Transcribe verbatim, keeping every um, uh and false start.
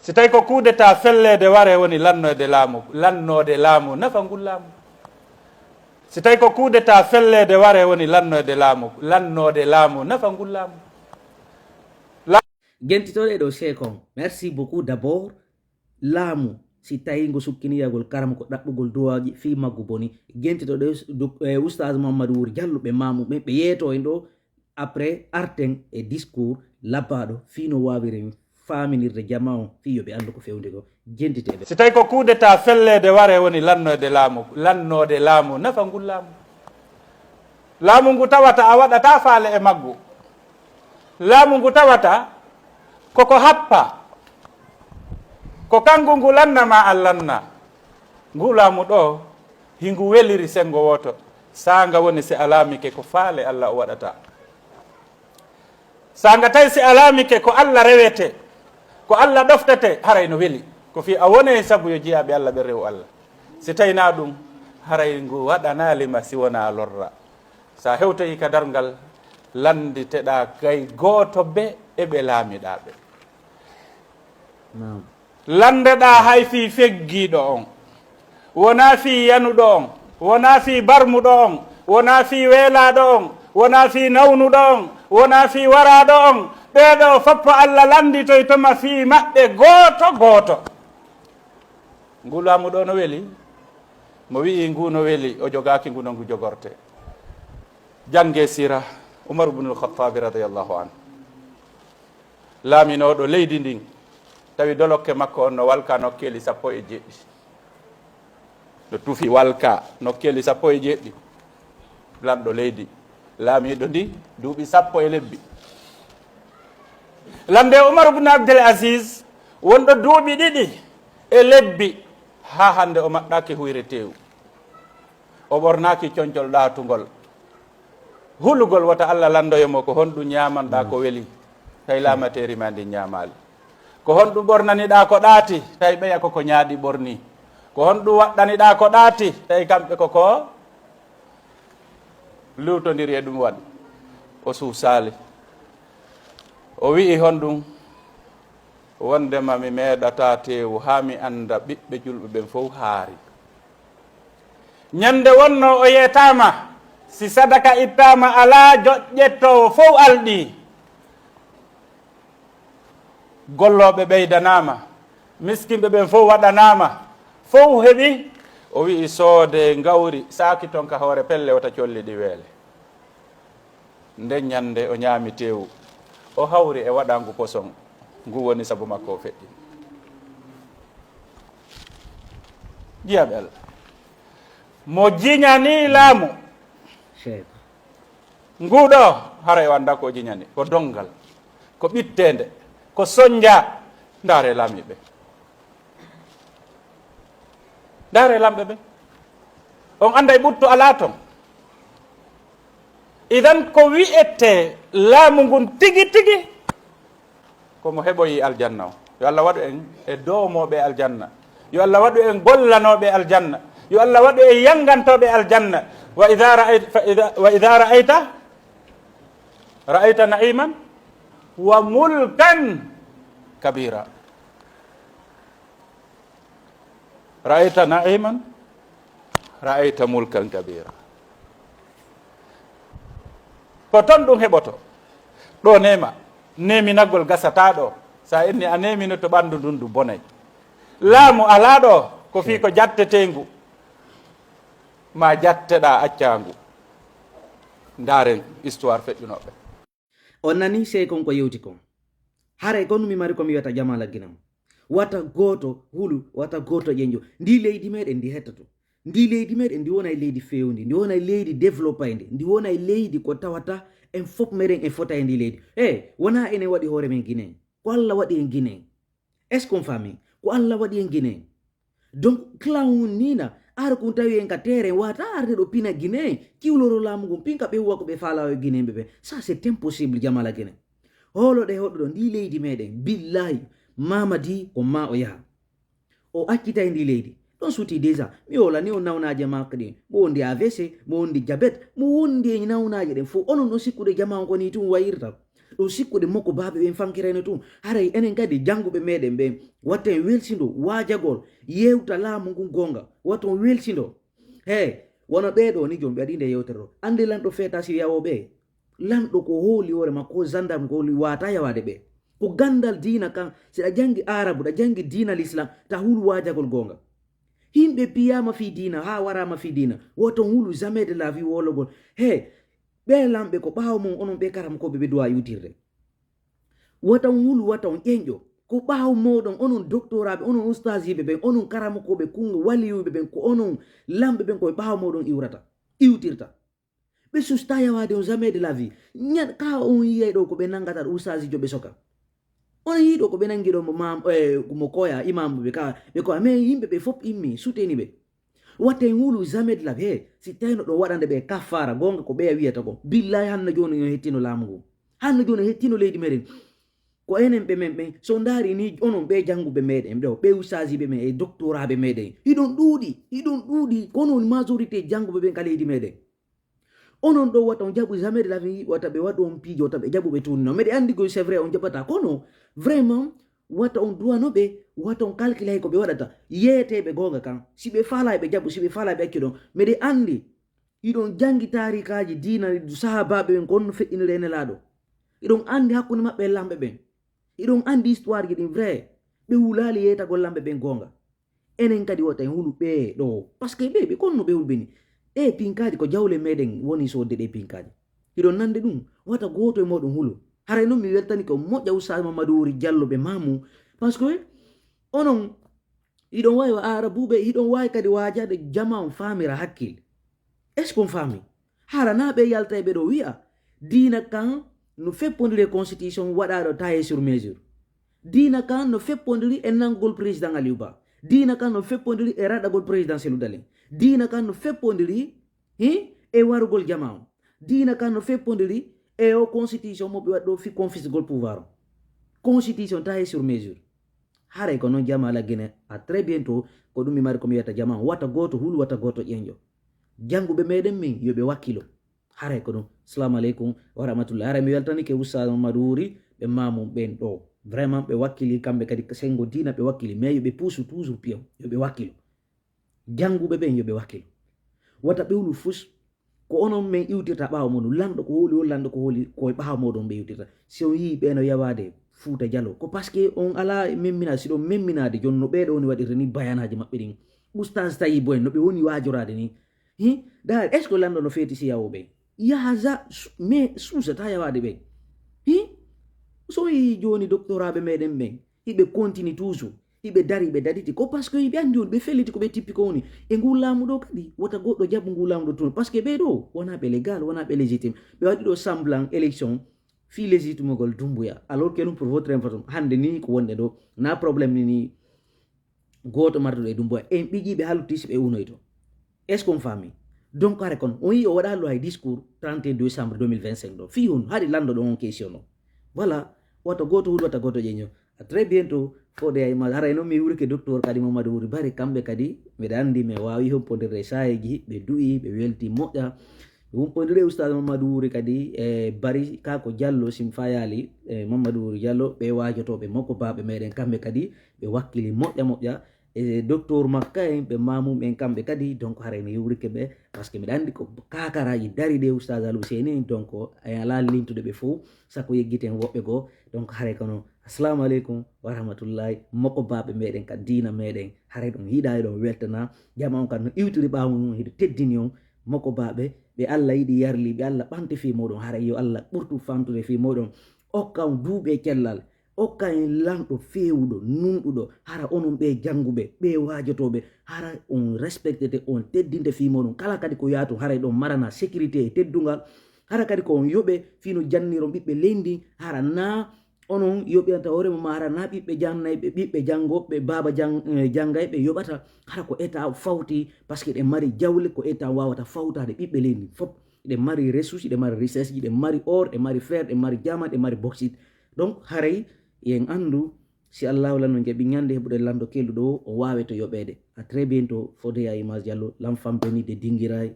Si tawi ko kudeta felleede ware woni lannoyde laamu, lannoode laamu nafa ngun laamu. Si tawi ko kudeta felleede ware woni lannoyde laamu, lannoode laamu nafa ngun laamu. Gentitoɗe ɗo seekon. Merci beaucoup d'abord. Laamu, si tawi ngo sukkiniyagol karama ko ɗaɓɓugol duwaaji fii maggu boni. Gentitoɗe e ustaas Muhammadu Wuri Jallo ɓe maamu ɓen ɓe yeeto en ɗo. Après arten e discours labbaɗo fii no wawiren faaminirde jama on fii yo ɓe anndu ko fewndi ko. Jentiteɗe. Si tawi ko kudeta felleede ware woni lannoyde laamu, lannoode laamu nafa ngun laamu. Laamu ngu tawata a waɗata faale e maggu. Laamu ngu tawata koko happa. Ko kangu ngu lanna ma a lanna. Ngu laamu ɗo hingu weliri senngo wooto. Saanga woni si a laamike ko faale Alla o waɗata. Saanga tawi si a laamike ko Alla rewete, ko Alla ɗoftete, haray no weli. Ko fii a woney sabu yo jiyaaɓe Alla ɓen rewu Alla. Si tawi naa ɗum, haray ngu waɗanaali ma si wonaa lorra. Si a hewtoyi ka darngal, lannditeɗaa kay gooto be e ɓe laamiɗaa ɓe. Lanndeɗaa hay fii feggiiɗo on, wonaa fii yanuɗo on, wonaa fii barmuɗo on, wonaa fii weelaaɗo on, wonaa fii nawnuɗo on, wonaa fii waraaɗo on. Ɓee ɗoo fof Alla lannditoyto ma fii maɓɓe gooto gooto. Ngu laamu ɗo no weli? Mo wi'i ngu no weli, o jogaaki ngu no ngu jogorte. Jannge siira Umar ibnul Khattabi radiyallahu anhu. Laaminooɗo leydi ndin, tawi dolokke makko on no walka nokkeeli sappo e jeeɗiɗi. No tufi walka nokkeeli sappo e jeeɗiɗi. Lanɗo leydi, laamiiɗo ndi duuɓi sappo e lebbi. Lannde Umar ibn Abdul Aziz wonɗo duuɓi ɗiɗi e lebbi, haa hannde o maɗɗaaki huyre teewu. O ɓornaaki concol ɗaatungol. Hulugol wota Alla lanndoyo mo ko honɗum ñaamanɗaa ko weli, tawi laamateeri ma ndin ñaamaali. Ko honɗum ɓornaniɗaa ko ɗaati, tawi ɓeya ko ko ñaaɗi ɓorni. Ko honɗum waɗɗaniɗaa ko ɗaati, tawi kamɓe ko ko luutondiri e ɗum waɗi. O suusaali. O wi'i honɗum? Wondema mi meeɗataa teewu haa mi annda ɓiɓɓe julɓe ɓen fow haari. Ñande wonno o yeetaama, si sadaka ittaama alaa joƴƴettoowo fow alɗii. Gollooɓe ɓeydanaama, miskinɓe ɓen fow waɗanaama, fow heɓi. O wi'i soodee ngawri saaki ton ka hoore pelle wota colli ɗi weele. Nden ñande o ñaami teewu, o hawri e waɗangu poson, ngu woni sabu makko o feƴƴi. Jiyaaɓe Alla, mo jiñani laamu nguu ɗoo, haray o anndaa ko o jiñani, ko donngal, ko ɓitteende, ko sonnjaa. Ndaaree laamiiɓe. Ndaaree lamɓe ɓen. On annday ɓuttu alaa ton. Idan ko wi'etee laamu ngun tigi tigi ko mo heɓoyi aljanna o. Yo Alla waɗu en e doomooɓe aljanna. Yo Alla waɗu en gollanooɓe aljanna. Yo Alla waɗu en yanngantooɓe aljanna. Wa idha ra'ayta, fa idha, wa idha ra'ayta, ra'ayta na'iman wa mulkan kabira. Ra'ayta na'iman, ra'ayta mulkan kabira. Ko ton ɗum heɓoto. Ɗo neema, neeminagol gasataa ɗo. Sa inni a neemino to ɓanndu ndun du bonay. Laamu alaa ɗo, ko fii ko jatteteengu. Ma jatteɗaa accaangu. Ndaaren histoire feƴƴunooɓe. On nanii sey kon ko yewti kon. Haray konu mi mari ko mi wiyata Jamala Gine on. Wata gooto hulu, wata gooto ƴeñƴo. Ndii leydi meɗen ndi hettoto. Ndii leydi meɗen ndi wonay leydi feewndi, ndi wonay leydi développayndi, ndi wonay leydi ko tawata en fof meɗen en fota e ndii leydi. E wonaa enen waɗi hoore men Gine en. Ko Alla waɗi en Gine en. Est-ce qu'on famille? Ko Alla waɗi en Gine en. Donc clown nina ara kun tawi en ka terrain wata arde ɗo pina Guinéen kiwloro laamu ngun pinka ɓe huwa ko ɓe faala e Guinéen ɓe ɓe. Ça c'est impossible. Jamala Guinée, hooloɗe hoɗɗo ɗo ndi leydi meɗen, billahi Mamadi ko ma o yaha. O accitay ndi leydi ɗon suti déjà. Mi wolani on nawnaje makko ɗin, mo wondi A V C, mo wondi jabet, mo wondi e nawnaje ɗen fof. Onon ɗon sikkude jama on ko ni tun wayirta? Ɗo sikkude mokko baaɓe ɓen fankirayno tun. Haray enen kadi jannguɓe meɗen ɓen, watta en welsindo waajagol, yewta laamu ngun goonga. Watta on welsindo. He, wona ɓee ɗoo ni jooni ɓe waɗi nde yewtere ɗo. Anndi lanɗo feeta si yawo ɓe. Lanɗo ko hooli hoore makko, ko gendarme ko hooli waata yawaade ɓe. Ko ganndal diina kan, si ɗa janngi Aarabu, ɗa janngi diina l'islam, ta hulu waajagol goonga. Yimɓe piyaama fii diina, haa waraama fii diina. Woto on hulu jamais de la vie wologol. He, ɓee lamɓe ko ɓaawo mon, onon ɓee karamokooɓe ɓe duwa iwtirde. Wata on hulu, wata on ƴeñƴo. Ko ɓaawo mooɗon, onon doktoraaɓe, onon ustaasiiɓe ɓen, onon karamokooɓe, kun waliyuuɓe ɓen, ko onon lamɓe ɓen, ko e ɓaawo mooɗon iwrata, iwtirta. Ɓe susta yawaade on jamais de la vie. Ñan, ka on yiyay ɗo ko ɓe nanngata ɗo ustaasiijo ɓe soka. On yii ɗo ko ɓe nanngi ɗo mo maam, eh, mo koya, imaamu ɓe ka, ɓe koya. Mais yimɓe ɓe fof immi, suteni ɓe. Watta en hulu jamais de la vie. He, si tawino ɗo waɗande ɓe kaffara, goonga ko ɓeya wiyata ko. Billahi hanno jooni yo hettino laamu ngu. Hanno jooni hettino leydi meɗen. Ko enen ɓe men ɓen, so ndaari ni onon ɓe jannguɓe meɗen ɗo, ɓe ustaasiiɓe men e doktoraaɓe meɗen. Hiɗon ɗuuɗi, hiɗon ɗuuɗi, kono on majorité jannguɓe ɓen ka leydi meɗen. Onon ɗo wata on jaɓu jamais de la vie, wata ɓe waɗu on piijo, wata ɓe jaɓu ɓe tunno. Meɗe anndi koy c'est vrai on jaɓata, kono vraiment wata on duwano ɓe, wata on calculay ko ɓe waɗata. Yeeteɓe goonga kan. Si ɓe faalay ɓe jaɓu, si ɓe faalay ɓe accu ɗon. Meɗe anndi hiɗon janngi taarikaaji diina sahaabaaɓe ɓen ko honno feƴƴiniri e Nelaaɗo. Hiɗon anndi hakkunde maɓɓe e lamɓe ɓen. Hiɗon anndi histoire ji ɗin vrai. Ɓe hulaali yeetagol lamɓe ɓen goonga. Enen kadi wota en hulu ɓee ɗo. Parce que ɓe, ɓe ko honno ɓe hulɓini. Ɗee pinkaaji ko jawle meɗen woni soodde ɗee pinkaaji. Hiɗon nande ɗum. Wata gooto e mooɗon hulu. Haray non mi weltani ko moƴƴa Oustaz Mamadou Wuri Diallo ɓe maamu. Parce que onon hiɗon waawi wa Aarabuuɓe, hiɗon waawi kadi waajaade jama on faamira hakkil. Est-ce qu'on faami? Hara na ɓe yalta e ɓe ɗo wi'a, diina kan no feppondiri e constitution waɗaaɗo taillé sur mesure. Diina kan no feppondiri e nanngol président Aliou Ba. Diina kan no feppondiri e raɗagol président Cellou Dalein. Diina kan no feppondiri, hi, e warugol jama on. Diina kan no feppondiri e o constitution mo ɓe waɗi ɗo fi confisquegol pouvoir on. Constitution taillé sur mesure. Haray ko noon jama la Guinée. À très bientôt. Ko ɗum mi mari ko mi wiyata jama on. Wata gooto hulu, wata gooto ƴeñƴo. Jannguɓe meɗen min, yo ɓe wakkilo. Haray ko ɗum. Assalamu aleykum wa rahmatullah. Haray mi weltanike Oustaz Mamadou Wuri, ɓe maamum ɓen ɗo. Vraiment, ɓe wakkili kamɓe kadi, senngo diina ɓe wakkili. Mais yo ɓe puusu toujours piyon. Yo ɓe wakkilo. Jannguɓe ɓen, yo ɓe wakkilo. Wata ɓe hulu fus. Ko onon men iwtirta ɓaawo mooɗon. Lanɗo ko hooli, o lanɗo ko hooli, ko e ɓaawo mooɗon ɓe iwtirta. Si on yii ɓe no yawaade Fuuta Jalo, ko parce que on alaa memminaade. Si ɗon memminaade, jooni no ɓee ɗo ni waɗirta ni bayanaaji maɓɓe ɗin. Oustaz Tayibu en, no ɓe woni waajoraade ni. Hi? Daar, est-ce que lanɗo no feeti si yawo ɓe? Yaha za, su-, mais suusata yawaade ɓe. Hi? So on yii jooni doctoraaɓe meɗen ɓen, hiɓe continue toujours. Hiɓe dari, ɓe daditi. Ko parce que hiɓe anndi on, ɓe felliti ko ɓe tippi ko woni. E ngu laamu ɗo kadi, wota goɗɗo jaɓu ngu laamu ɗo tun. Parce que ɓee ɗo, wonaa ɓe légal, wonaa ɓe légitime. Ɓe waɗi ɗo semblant élection, fii légitimegol Dumbuya. Alors que non, pour votre information, hannde ni ko wonɗen ɗo, na problème ni ni, gooto marduɗo e Dumbuya. En ɓiƴiiɓe haaldude si ɓe unoyto. Est-ce qu'on faami? Donc, hare kono, on yii o waɗa lo hay discours trente et un décembre deux mille vingt-cinq ɗo. Fii on, haɗi lanndo ɗo on question ɗo. Voilà, wata gooto hulu, wata gooto ƴeño. À très bientôt, fode ay ma, haray noon mi wurike docteur kadi Mamadou Wuri Bari, kamɓe kadi, mbeɗa anndi mi waawi humpondirde e saayeeji, ɓe du'i, ɓe welti moƴƴa. Ɓe humpondiri e Oustaz Mamadou Wuri kadi, e Bari, ka ko Diallo, si mi fayaali, e Mamadou Wuri Diallo, ɓe waajotooɓe mokko baaɓe meɗen, kamɓe kadi, ɓe wakkili moƴƴa moƴƴa. E docteur Makka en, ɓe maamum en, kamɓe kadi, donc, haray mi wurike ɓe, parce que mbeɗa anndi ko kakaraaji dari ɗe Oustaz Al Husseini en, donc, en alaa lintude ɓe fof, sako yeggiten woɓɓe goo. Donc, haray kono, assalamu aleykum wa rahmatullahi, mokko baaɓe meɗen ka diina meɗen, haray ɗum yiɗa e ɗum weltana, jama on kan no iwtiri ɓaawo mum, hiɗo teddini on, mokko baaɓe, ɓe Allah yiɗi yarli, ɓe Allah ɓamte fii moɗon, haray yo Allah ɓurtu famtude fii moɗon, okka on duuɓi e cellal, okka en lanɗo feewuɗo, nunɗuɗo, hara onon ɓe jannguɓe, ɓe waajotooɓe, hara on respectete, on teddinte fii moɗon, kala kadi ko yaatu, haray ɗon marana sécurité e teddungal, hara kadi ko on yoɓe fii no janniron ɓiɓɓe leydi ndin, hara na onon yoɓirta hoore mum, hara na ɓiɓɓe jannayɓe, ɓiɓɓe janngoɓe, baaba jang-, eh, janngayɓe yoɓata, hara ko état fawti, parce que ɗe mari jawle ko état wawata fawtaade ɓiɓɓe leydi ndin fof. Ɗe mari ressource, ɗe mari richesse ji, ɗe mari or, ɗe mari fer, ɗe mari diamant, ɗe mari bauxite. Donc, haray yen anndu, si Allahu lanno jaɓi, ñande heɓuɗen lanndo kelɗuɗo o, o waawe to yoɓeede. À très bientôt, fode ya Image Diallo, l'enfant béni de Dinguiraye.